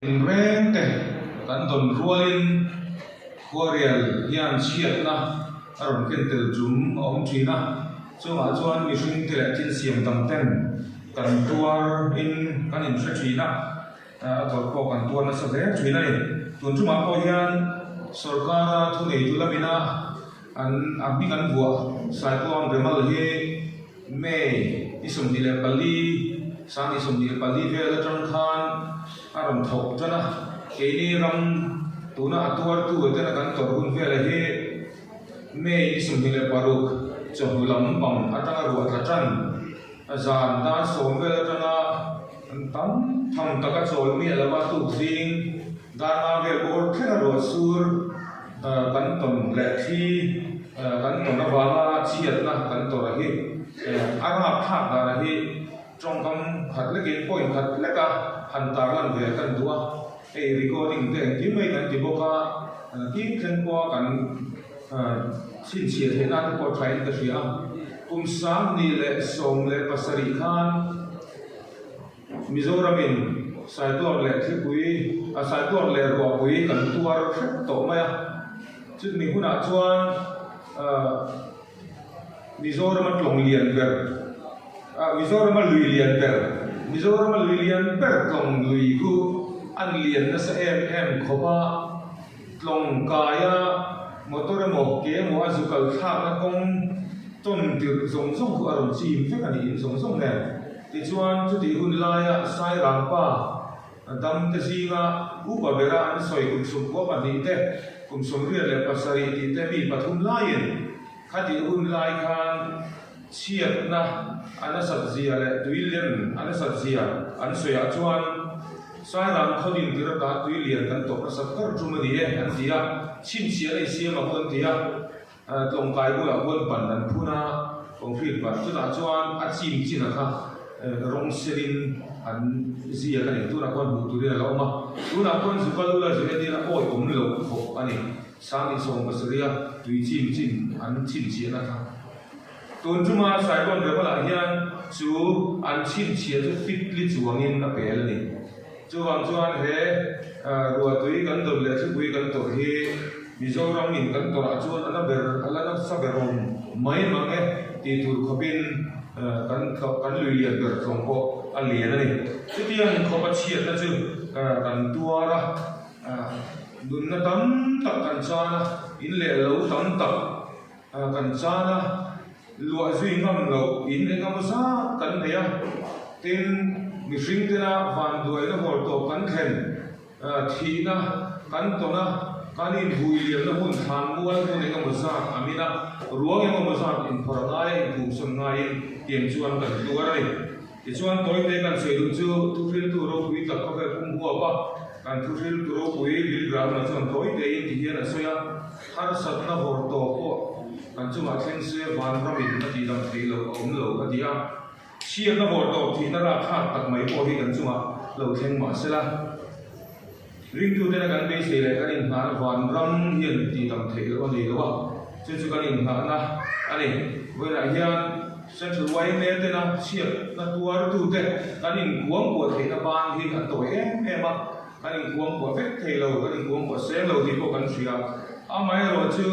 Tinreng te kan dawn rualin khuarial hian chhiatna a rawn ken tel tum a awm thin a, chungah chuan mihring te leh thil siam dang ten kan tuar in kan inhre thin a, a tawrh pawh kan tuar nasa hle thin a ni. Tun tumah pawh hian sorkara thuneitu lamina an a hming an vuah Cyclone Remal hi May ni 24, 2024 vel atang khan a rawn thawk tan a, keini ram tuna a tuartu tena kan tawrh hun vela hi May ni 26 chawhnu lam pang atanga ruah tla tan a zan dar sawm vel atanga tam tham taka chawl miah lova tuk zing dar nga vel bawr thlenga ruah sur Kan tawn leh thi kan tawn avanga chhiatna kan tawrh hi a rapthlak dana hi tawngkam khat lekin point khat leka han tarlan ve kan duh a, hei recording te engkim mai kan ti bawk a, tin thleng pawha kan chhinchhiah theih nan te pawh thain ka hria a, kum 2017 khan. Mizoramin Saituar leh Thlipui, Saituar leh Ruahpui kan tuar hrep tawh mai a. Chutmi hunah chuan Mizorama tlawng lian ber, Mizorama lui lian ber, Mizorama lui lian ber tlawng lui khu an lian nasa em em khawp a. Tlawng kaia motor emaw ke emaw a zu kal thlakna kawng tawn tirh zawng zawng khu a rawn chim vek a niin zawng zawng nen. Tichuan, chutih hun laia Sairangpa dam te zinga upa bera an sawi kum 12 te, kum 87 tih te mi pathum laiin khatih hun lai khan chhiatna a nasat zia leh tui lem a nasat zia an sawiah chuan Sairang khaw din tir ata tui lian kan tawp nasat ber tum a ni e an ti a, chhinchhiah a insiam ang an ti a. Tlawngkai bulah khuan ban an phun a, concrete ban chutah chuan a chim chin a kha rawng senin an ziak a ni. Tunah khuan hmuh turin a la awm a, tunah khuan Zukalula zu entir a awi awm loh khawp a ni. 2017 a tui chim chin an chhinchhiahna kha. Tun tuma Saigon Rebel-ah hian chu an chhinchhiah chu fitli chuangin a pel a ni. Chuvang chuan he ruahtui kan dawn leh thlipui kan tawrh hi Mizoram in kan tawrh ah chuan a la ber a la nasa ber awm mai mang e tih tur khawpin kan kan lui lian ber tlawng pawh a lian a ni. Chutiang khawp a chhiatna chu kan tuar a, nunna tam tak kan chan a, in leh lo tam tak kan chan a, Luah zui ngam loh in eng emaw zat kan nei a, tin, mihring tena vanduaina hawl tawp kan thlen, thihna kan tawn a, kan inhui liamna hun thlan mual hmun eng emaw zat a min a, ruang eng emaw zat inphawrh a ngai a, inphumsawn ngaiin tiang chuan kan tuar a ni. Tichuan, tawite kan sawi duh chu thuhriltu ropui tak khawvel pum huap a, kan thuhriltu ropui Bill Graham-a chuan tawitein ti hian a sawi a, Harsatna vawr tawh pawh kan chungah thleng se vanramin a tihdam theih loh a awm lo a ti a. Chhiatna vawr tawp thihna rakthlak tak mai pawh hi kan chungah lo thleng mah se la, ringtutena kan beisei leh kan inhnahna vanram hian tihdam theih loh a nei lo a, chu chu kan inhnahna a ni. Vawiinah hian Central yma tena chhiatna tuartute kan inkuangkuah theihna ban hi a tawi em em a. Kan inkuangkuah vek thei lo, kan inkuangkuah seng lo tih pawh kan hria. Amaherawhchu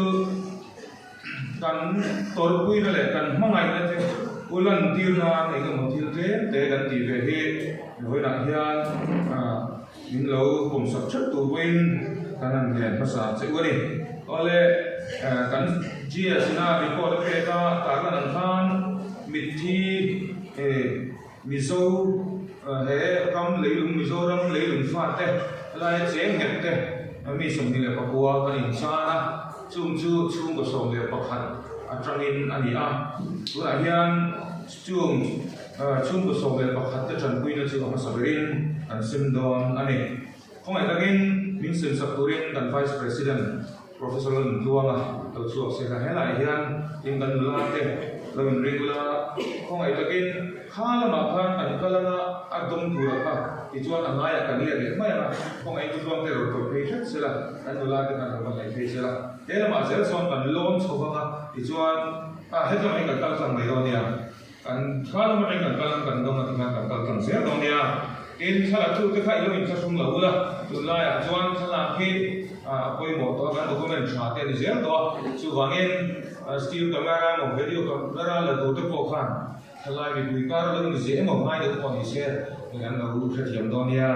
kan tawrhpuina leh kan hmangaihna te u lantir nan eng emaw thil tlem te kan tih ve hi vawiinah hian min lo pawmsak theuh tur pawhin kan han ngen hmasa che u a ni. Awle kan GS ina report a pek a, tarlan ang khan mitthi Mizo he ram leilung Mizoram leilung fate laia cheng nghet te mi 29 kan inchan a, chung chu chhungkaw 11 atangin a ni a. Tunah hian chung chhungkaw 11 te tanpuina chu a hmasa berin kan sem dawn a ni. Khawngaih takin min semsak turin kan Vice President Professor Lalnuntluanga lo chhuak se kha helaiah hian tin kan nula te lo in ring ula, khawngaih takin kha lamah khan kan kal anga a dawm tur a kha tichuan a ngaiah kan let leh mai anga khawngaih Nutluang te rawn tawih phei hret se la, kan nula te khan rawn va ngaih phei se la, he lamah zel chuan kan lawn chho vang a tichuan ah hetlam hi kan kal tlang mai dawn nia, kan kha lam atangin kan kal ang kan dawng a tikhan kan kal tlang zel dawn nia, tin thlalak tu te kha i lo inthlahrung lo ula. Tunlaiah chuan thlalak hi a pawimawh tawh a, kan document tha te a ni zel tawh a, chuvangin still camera emaw video camera la tur te pawh khan thalai mipui kar lo inziah emaw ngai deuh pawh ni se an lo hrethiam dawn nia.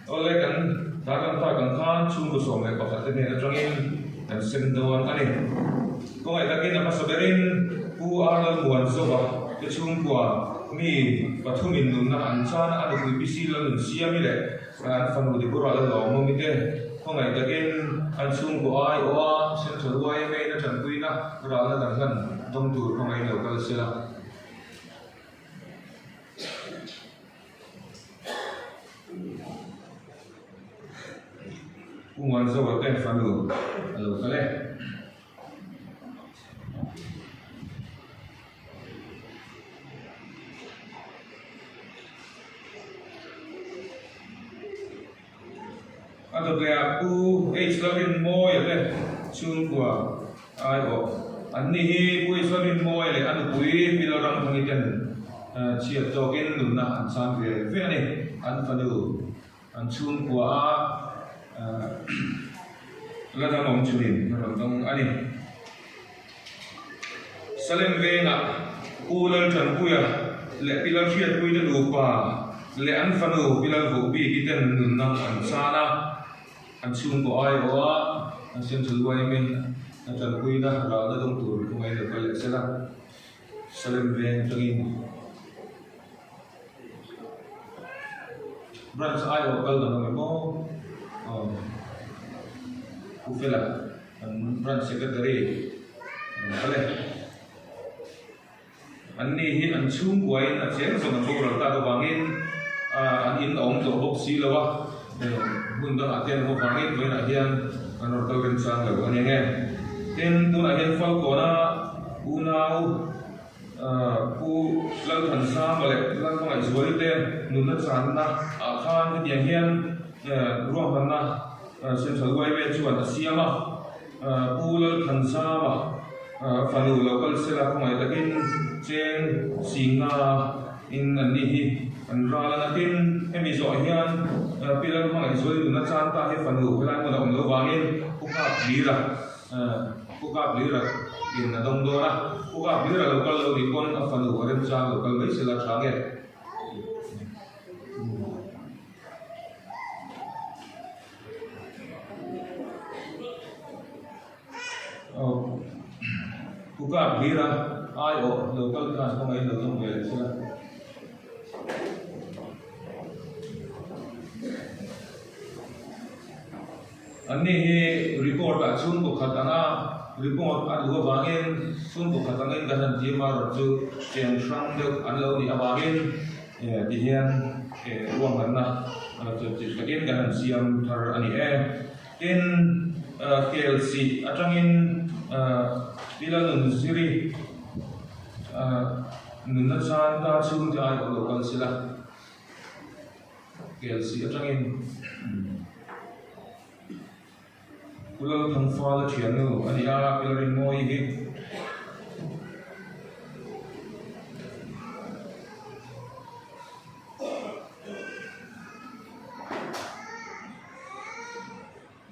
Awle kan tarlan tak ang khan chhungkaw 11 te hnen atangin kan sem dawn a ni. Khawngaih takin a hmasa berin Pu Ar Lalmuanzova te chhungkua mi pathumin nunna an chan a, a nupui Pi Lalnunsiami leh an fanu Deborah Lalawmawmi te khawngaih takin an chhungkaw aiawh a Central YMA in a tanpuina ralna kan hlan dawng tur khawngaihin lo kal sela. Pu Muanzova te fanu a lo kal e. A dawtleiah Pu H Lalrinmawia te chhungkua aiawh an ni hi Pu H Lalrinmawia leh a nupui Pi Lalramthangi ten chhiat tawkin nunna an chang ve ve a ni. An fanu an chhungkua a la dang awm chhunin a rawn dawng a ni. Salem vengah Pu Laltanpuia leh Pi Lalhriatpuite nupa leh an fanu Pi Lalvohbiki ten nunna an chan a, an chhungkaw aiawh a, an Central YMA-in a tanpuina ralna dawng tur khawngaihin lo kal leh sela, Salem veng atangin Branch aiawh kal dan awm em aw? Aw Pu Fela. An Branch Secretary an kal e. An ni hi an chhungkuain a cheng zawng an boral tak avangin an in a awm tawh bawk si lo a, hmun dangah te an awm avangin vawiinah hian an rawn kal remchang lo a ni ang e. Tin, tunah hian Falkawna unau Pu Lalthansanga leh Lalhmangaihzuali te nunna channa ah khan hetiang hian ruahmanna Central YMA chuan a siam a, Pu Lalthanzama fanu lo kal sela khawngaih takin cheng singa in an ni hi an ral a natin hemi zawh hian Pi Lalhmangaihzuali nuna chan ta hi fanu helai hmun a awm lo vangin Pu Kap Lira Pu Kap Lira in a dawng dawn a, Pu Kap Lira lo kal lo nih pawn a fanu a remchang lo kal mai sela tha nge. Pu Kap Hlira aiawh lo kal khan kawngaihin lo zawng ve leh sela. Anni hi report ah chhungkaw khat anga report a duh avangin chhungkaw khat angin kan han tir marawh chu cheng hrang deuh an lo nih avangin ti hian ruahmanna chawpchilh takin kan han siam thar a ni e. Tin, Kelsih atangin Pi Lalnunziri nunna chan ta chhungte aiawh lo kal sela. Kelsih atangin Pu Lalthangfala thiannu a ni a, Pi Lalrinmawii hi.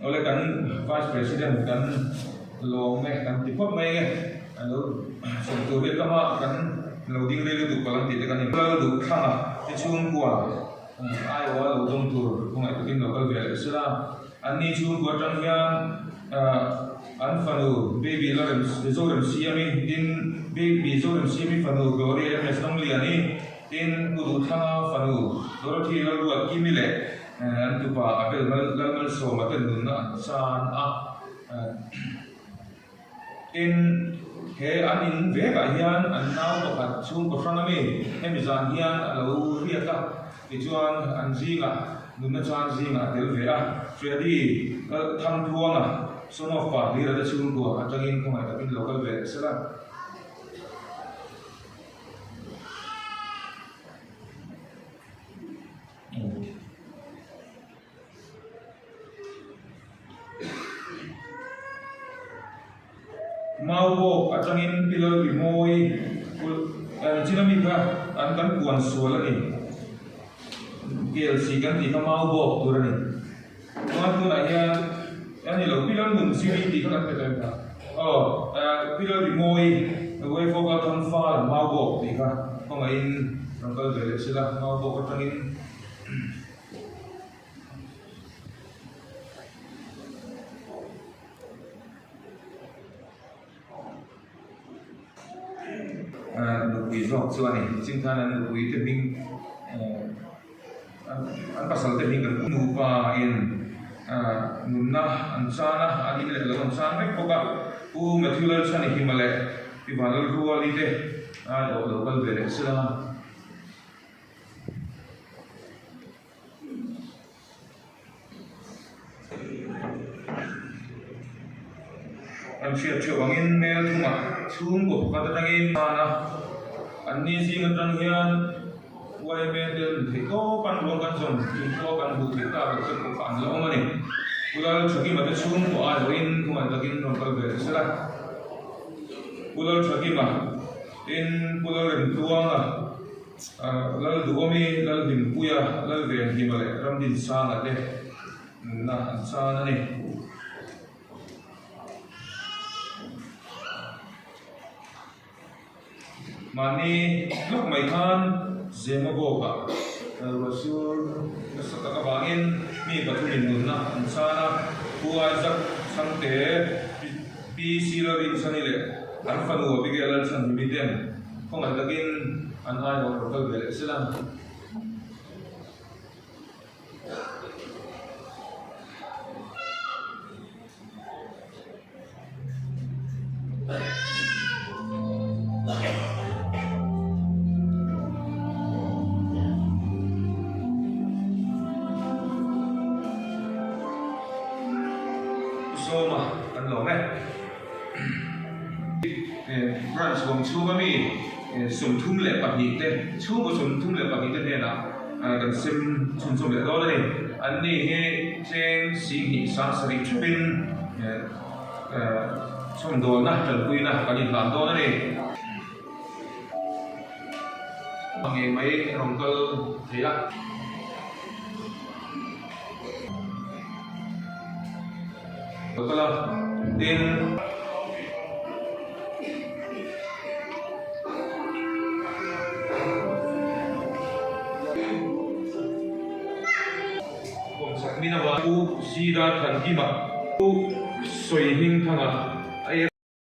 Awle kan Vice President kan lawm e kan ti phawt mai nge a lo sawi tur hi kama kan lo ding rei lutuk palh ang tih te kan in lal duh thlang a ti chhungkua aiawha lo dawng tur khawngaih takin lo kal ve leh sela an ni chhungkua atang hian an fanu baby la rem Zoremsiami tin baby Zoremsiami fanu Gloria MS Lamliani tin Pu Duhthlanga fanu Dorothy Lalruatkimi leh An tupa Abel Lalmalsawma ten nunna an chan a, tin he an in vekah hian an nau pakhat chhungkaw hrang ami hemi zan hian a lo riak a, tichuan an zingah nunna chan zingah a tel ve a, Freddy Thangtluanga son of pa Hlira te chhungkua atangin khawngaih takin lo kal ve ta sela. Maubawk atangin Pi Lalrimawi chin ami kha an kan puan sual a ni. KLC kan tih kha Maubawk tur a ni. Lalnunziri tih kha kan pe dawn ta. Aw, Pi Lalrimawii, Waifoka Thangfal Maubawk tih kha hmangaihin rawn kal ve leh sela, Maubawk atangin. Nupui zawk chu a ni. Ching khan an nupui te hming an pasal te hming kan nupa in nunna an chan a, an in leh lo an chan vek bawk a. Pu Matthew Lalchhani Hima leh Pi Vanlalruali te aiawh lo kal ve leh sela. An hriat theuh angin mel thumah chhungkaw pakhat atangin tan a, an ni zing atang hian YMA te an theih tawp an ruang kan zawm chung pawh kan hmuh theih tak loh te pawh kha an la awm a ni. Pu Lalthakima te chhungkaw aiawhin khawngaiin takin rawn kal ve ta sela. Pu Lalthakima tin Pu Lalremtluanga. Lalduhawmi, Lalhlimpuia, Lalvenhima leh Ramdinsanga te nunna an chan a ni. Mahni lawk mai khan Zema bawkah ruahsur nasa tak avangin mi pathumin nunna an chan a, Pu Isaac Chhangte, Pi Sila Rinchhani leh an fanu Abigail Lalchhanhimi ten Khawngaih takin an aiawh rawn kal ve leh sela. Sawma kan lawm e. Branch vawng chhunga mi 32 te, chhungkaw 32 te hnenah kan sem chhunchawm leh dawn a ni. Anni hi cheng 27 theuhin chhawmdawlna tanpuina kan inhlan dawn a ni. Ngei mai rawn kal thei a. Kal a, tin. Kawmchhak min avang Pu Zira Thankima, Pu Sawihmingthanga.